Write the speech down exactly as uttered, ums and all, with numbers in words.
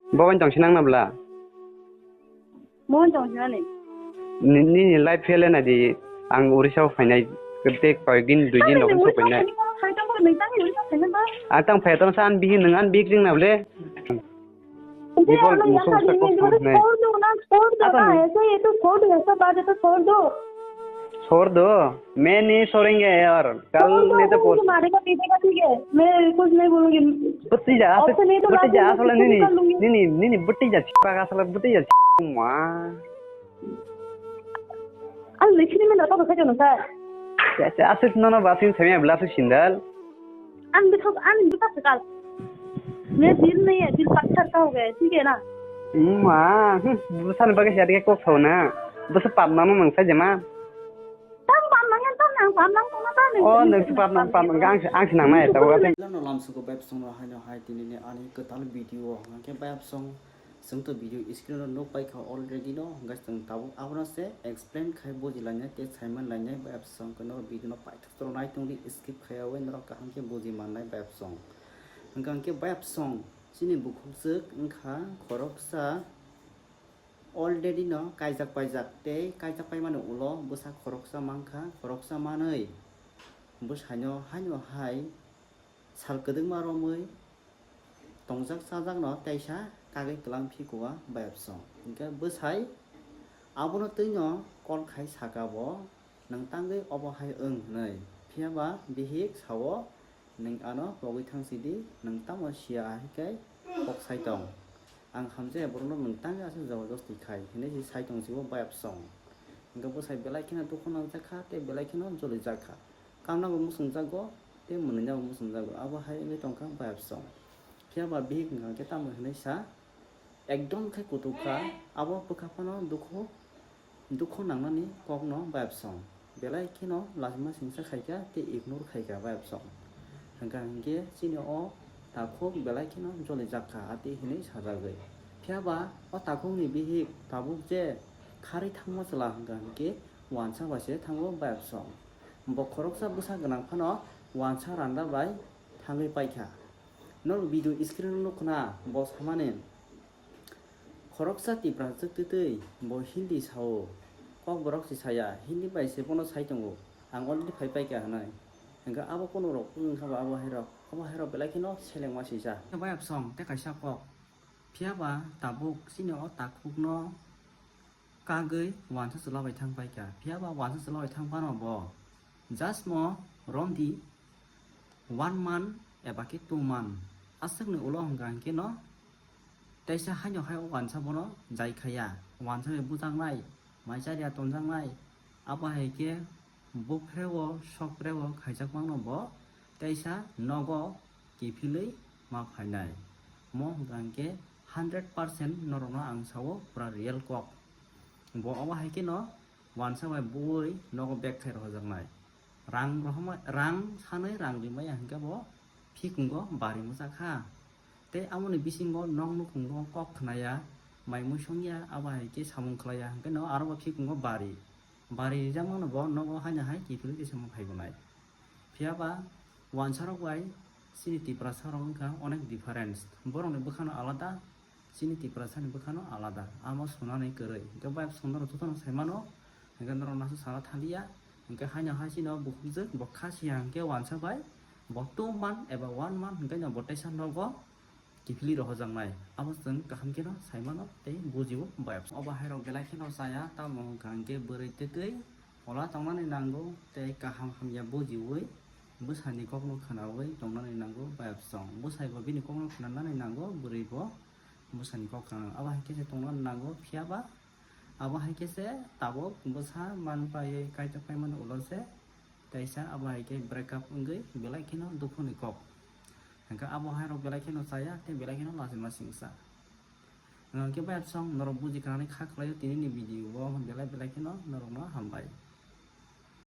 Bo wng tong sinang na bla? Mo wng tong sinani? Ni, nini life fail na di, ang Orissa o phainai, tei koyek din, dui din rok wng sok phainai. Ang tang phai tong sa, an bihi nung, an bik jing na ble. Bipol musuk sa kok nai. Apa ni? Aisa itu sor do, aisa baat itu sor do. Sor do? Main ni sorenge yaar. Kal ne to post. Mare ka pite ka, theek hai? Main kuch nahi bolungi. Butti ja, option nahi to butti ja, asole nini, nini, nini butti ja, chipak asole butti ja, ma. Ang likhini main apa khajo no sir? Asik nono basing sami abla asik sindal. Ang bwsa, ang bwsa kwtal. Main dil nahi hai, dil patthar ka ho gaya hai, theek hai na? Ma, bwsani bagwi siya dikhe kok sao na. Bwsa pap nang nang sai jema. Tam pap nang, tam nang, pap nang, pap nang, pap nang. Oh, nang si pap nang, pap nang. Ang si, ang si nang nai, tabo gate. Lano lamsugo bebsong no haino hai tinini ani kwtal video hwnkhe bebsong. Chwng to video screen o nuk paikha already no, hwnkhe chwng tabuk abono se explain khai bujilainai tei saimanlainai bebsong khe norok video no paithak. Norok nai tongdi, skip khaiyaui norok kaham khe buji mannai bebsong. Hwnkha hwnkhe bebsong chini bukhukjwk wngkha khoroksa already no kaijak paijak tei kaijak paimani ulo bwsa khoroksa mankha, khoroksa manwi bwsaino haino hai sal kwdwkma romwi tongjak chajakno teisa kagwi twlang phikua bebsong. Hwnkhe bwsai abono twino call khai saka bo, "Nwng tangwi obo hai wng?" hwnwi. Phiya ba bihik sao, "Nwng ano pogwi thang sidi, nwng tamo siya hai khe kok sai tong. Ang hamjaya borokno nwng tangwi aswk jobojosti khai," hwnwi se sai tong sio bebsong. Hwnkhe bwsai belai kheno dukhu nangjak kha tei belai kheno jolijak kha. Kamna bo muchungjago tei mwnwina bo muchungjago, abo hai wngwi tongkha bebsong. Phiya ba bihik hwnkha khe tamo hwnwi sa, ekdom khe kutuk kha, abo bwkha phano dukhu, dukhu nangnani kokno bebsong. Belai kheno lachima singsa khaikha tei ignore khaikha bebsong. Hwnkha hwnkhe chini o takhuk belai kheno jolijak kha, atwi hwnwi sajagwi. Phiya ba o takhukni bihik tabuk je kharwi thangma chwla hwnkha hwnkhe wansa bai se thango bebsong. Bo khoroksa bwsa gwnang phano wansa randa bai thangwi paikha. Norok video screen o nukho na, bo samani. Khoroksa Tipraswk twtwi bo Hindi sao. Kokborok se saya, Hindi bai se bono sai tongo. Ang already phai paikha hwnwi. Hwnkhe abo kunorok wngkha ba abo hairok. Abo hairok belai kheno selengma sisa. Bebsong tei kaisa kok. Phiya ba tabuk chini o takhukno kagwi wansa chwla bai thang paikha. Phiya ba wansa chwla bai thang phano bo just mo romdi one month eba khe two month. Aswkni ulo hwnkha hwnkhe no teisa haino hai o wansa bono jai khaiya. Wansa bai bujaknai, mai chariya tonjaknai. Abo hai khe buphreo, sokphreo khaijak mano bo teisa nogo kiphilwi ma phainai. Mo hwnkha hwnkhe hundred percent norokno ang sao pura real kok. Bo obo hai kheno wansa bai bui nogo bag khai rohojaknai. Rang rohorma, rang sanwi rang rimaya hwnkhe bo phikungo bari mwchakha. Tei amoni bisingo nok nukhungo kok khnaya, mai mui songya, abo hai khe samung khlaiya hwnkhe no aro bo phikungo bari. Bari rijak mano bo nogo haino hai kiphilwi tei samung phaibo nai. Phiya ba wansarok bai chini Tiprasarok wngkha onek difference. Borokni bwkhano alada, chini Tiprasani bwkhano alada. Amo sunani kwrwi. Hwnkhe bai songnorok jotono sai mano. Hwnkhe norok nasu sana thaliya. Hwnkhe haino hai chini o bukhukjwk bo kha siya hwnkhe wansa bai bo two month eba one month hwnkhe no bo teisa nogo kiphilwi rohojaknai. Abo chwng kaham kheno sai mano tei bujio bai. Obo hairok belai kheno chaya, tamo hwnkha hwnkhe bwrwi twtwi phola tongnani nango tei kaham hamya bujiui bwsani kokno khwnaui tongnani nango bayapsong. Bwsai bo bini kokno khwnanani nango, bwrwi bo bwsani kok khwnanani. Abo hai khe se tongnani nango, phiya ba abo hai khe se tabuk bwsa man paiwi kaitor paimani ulo se teisa abo hai khe break up wngwi belai kheno dukhuni kok. Hwnkhe abo hairok belai kheno chaya tei belai kheno lachima singsa. Hwnkhe bayapsong norok buji khanani kha khlaio tinini video o, belai belai kheno norokno hambai.